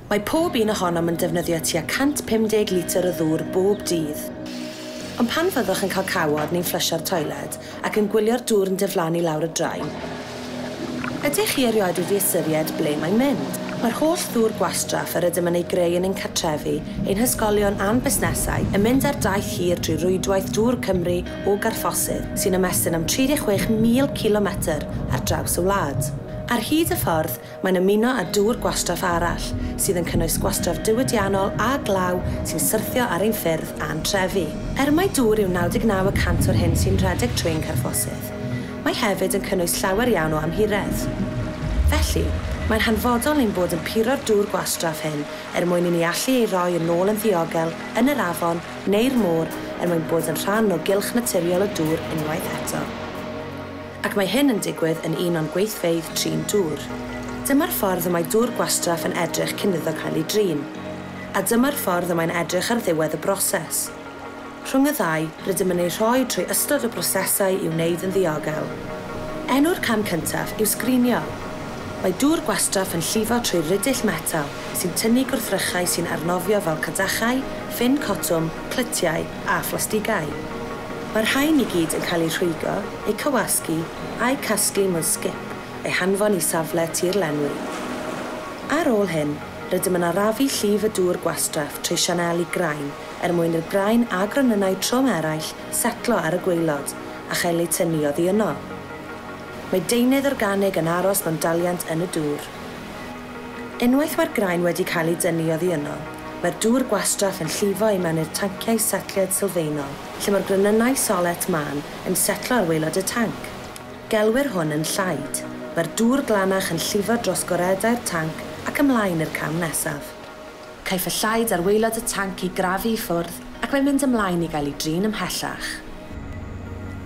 Mae pob un ohonom yn defnyddio tua 150 litr o ddŵr bob dydd. Ond pan fyddwch yn cael cawod neu'n fflysio'r toiled ac yn gwylio'r dŵr yn diflannu lawr y draen, ydych chi erioed wedi ystyried ble mae'n mynd? Mae'r holl ddŵr gwastraff yr ydym yn ei greu yn ein cartrefi, ein hysgolion a'n busnesau yn mynd ar daith hir drwy rwydwaith Dŵr Cymru o garthffosydd sy'n ymestyn am 36,000 cilometr ar draws y wlad. Ar hyd y ffordd, mae'n ymuno â dŵr gwastraff arall, sydd yn cynnwys gwastraff diwydiannol a glaw sy'n syrthio ar ein ffyrdd a'n trefi. Er mai dŵr yw 99 y cant o'r hyn sy'n rhedeg trwy ein carthffosydd, mae hefyd yn cynnwys llawer iawn o amhuredd. Felly, mae'n hanfodol ein bod yn puro'r dŵr gwastraff hyn er mwyn i ni allu ei roi yn ôl yn ddiogel yn yr afon neu'r môr er mwyn bod yn rhan o gylch naturiol y dŵr unwaith eto. Ac mae hyn yn digwydd yn un o'n gweithfeydd trin dŵr. Dyma'r ffordd y mae dŵr gwastraff yn edrych cyn iddo cael ei drin. A dyma'r ffordd y mae'n edrych ar ddiwedd y broses. Rhwng y ddau, rydym yn ei rhoi trwy ystod o brosesau i'w wneud yn ddiogel. Enw'r cam cyntaf yw sgrinio. Mae dŵr gwastraff yn llifo trwy ridyll metel sy'n tynnu gwrthrychau sy'n arnofio fel cadachau, ffyn cotwm, clytiau a phlastigau. Mae'r rhain i gyd yn cael eu rhwygo, eu cywasgu a'u casglu mewn sgip, eu hanfon i safle tirlenwi. Ar ôl hyn, rydym yn arafu llif y dŵr gwastraff trwy sianeli graen er mwyn i'r graen a gronynnau trwm eraill setlo ar y gwaelod a chael eu tynnu oddi yno. Mae deunydd organig yn aros mewn daliant yn y dŵr. Unwaith mae'r graen wedi cael ei dynnu oddi yno, mae'r dŵr gwastraff yn llifo i mewn i'r tanciau setliad sylfaenol, lle mae'r gronynnau solet mân yn setlo ar waelod y tanc. Gelwir hwn yn llaid. Mae'r dŵr glanach yn llifo dros goredau'r tanc ac ymlaen i'r cam nesaf. Caiff y llaid ar waelod y tanc ei grafu i ffwrdd ac mae'n mynd ymlaen i gael ei drin ymhellach.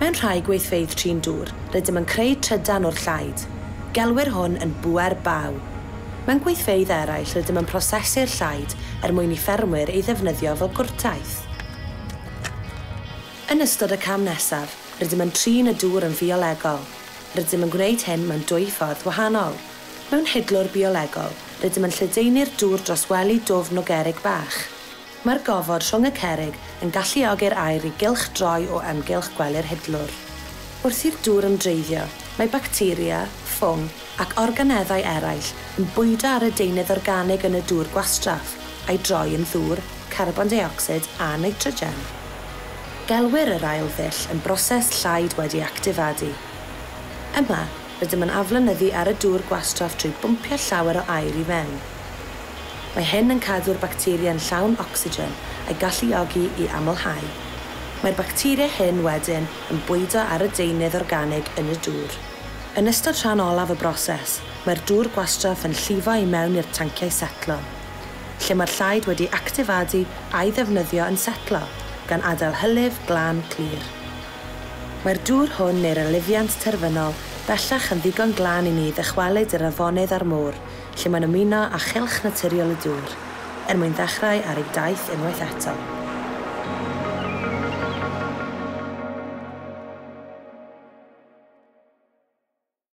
Mewn rhai gweithfeydd trin dŵr, rydym yn creu trydan o'r llaid. Gelwir hwn yn bŵer baw. Mewn gweithfeydd eraill, rydym yn prosesu'r llaid er mwyn i ffermwyr ei ddefnyddio fel gwrtaith. Yn ystod y cam nesaf, rydym yn trin y dŵr yn fiolegol. Rydym yn gwneud hyn mewn dwy ffordd wahanol. Mewn hidlwr biolegol, rydym yn lledaenu'r dŵr dros wely dwfn o gerrig bach. Mae'r gofod rhwng y cerrig yn galluogi'r aer i gylchdroi o amgylch gwely'r hidlwr. Wrth i'r dŵr ymdreiddio, mae bacteria, ffwng ac organeddau eraill yn bwydo ar y deunydd organig yn y dŵr gwastraff a'i droi yn ddŵr, carbon deuocsid a nitrogen. Gelwir yr ail ddull yn broses llaid wedi actifadu. Yma, rydym yn aflonyddu ar y dŵr gwastraff trwy bwmpio llawer o aer i mewn. Mae hyn yn cadw'r bacteria yn llawn ocsigen a'i galluogi i amlhau. Mae'r bacteria hyn wedyn yn bwydo ar y deunydd organig yn y dŵr. Yn ystod rhan olaf y broses, mae'r dŵr gwastraff yn llifo i mewn i'r tanciau setlo, lle mae'r llaid wedi actifadu a'i ddefnyddio yn setlo, gan adael hylif glân clir. Mae'r dŵr hwn neu'r elifiant terfynol bellach yn ddigon glân i ni ddychwelyd i'r afonydd a'r môr, lle mae'n ymuno â chylch naturiol y dŵr, er mwyn ddechrau ar ei daith unwaith eto.